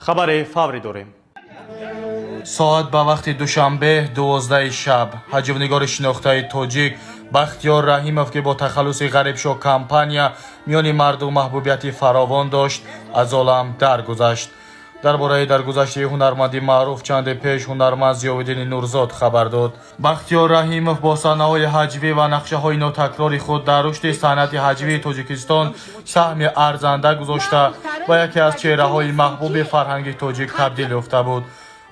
Хабари фаврӣ дорем. Соат ба вақти Душанбе 12-и шаб ҳаҷвнигори шинохтаи тоҷик Бахтиёр Раҳимов, ки бо тахаллуси Ғарибшоҳ Компания миёни мардум маҳбубияти фаровон дошт, аз олам даргузашт. Дар бораи даргузашти ҳунарманди маъруф чанде пеш ҳунарманд Зиёвиддини Нурзод хабар дод. Бахтиёр Раҳимов бо саҳнаҳои ҳаҷвӣ ва нақшаҳои нотакрори худ дар рушди санъати ҳаҷвии Тоҷикистон саҳми арзанда гузошта ва яке аз чеҳраҳои маҳбуби фарҳанги тоҷик табдил ёфта буд.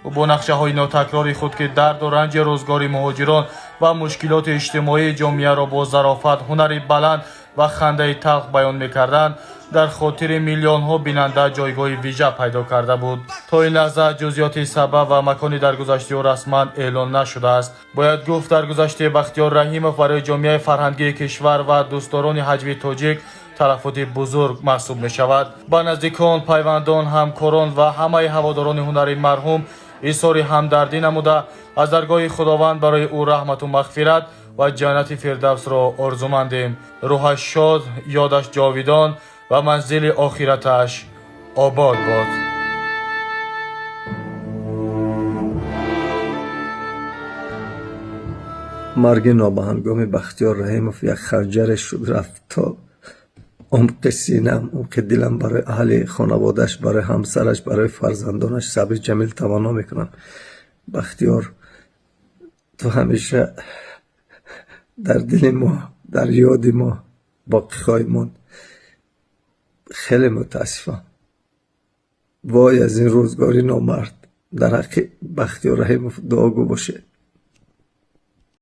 Ӯ бо нақшаҳои нотакрори худ, ки дарду ранҷи рӯзгори муҳоҷирон ва мушкилоти иҷтимоии ҷомеаро бо зарофат, ҳунари баланд ва хандаи талх баён мекарданд, дар хотири миллионҳо бинанда ҷойгоҳи вижа пайдо карда буд. То ин лаҳза ҷузъиёти сабаб ва макони даргузашти ӯ расман эълон нашудааст. Бояд гуфт, даргузашти Бахтиёр Раҳимов барои ҷомеаи фарҳангии кишвар ва дӯстдорони ҳаҷви тоҷик талафоти бузург маҳсуб мешавад. Ба наздикон, пайвандон, ҳамкорон ва ҳамаи ҳаводорони ҳунари марҳум изҳори ҳамдардӣ намуда, аз даргоҳи Худованд барои ӯ раҳмату мағфират ва ҷаннати фирдавсро орзумандем. Рӯҳаш шод, ёдаш ҷовидон ва манзили охираташ обод бод. Марги нобаҳангоми Бахтиёр Раҳимов як ханҷаре шуд, рафт то умқи синам, умқи дилам. Барои аҳли хонаводааш, барои ҳамсараш, барои фарзандонаш сабри ҷамил таманно мекунам. Бахтиёр, ту ҳамеша дар дили мо, дар ёди мо боқӣ хоҳӣ монд. Хеле мутаассифам. Вой аз ин рӯзгори номард. Дар ҳаққи Бахтиёр Раҳимов дуогӯ бошед.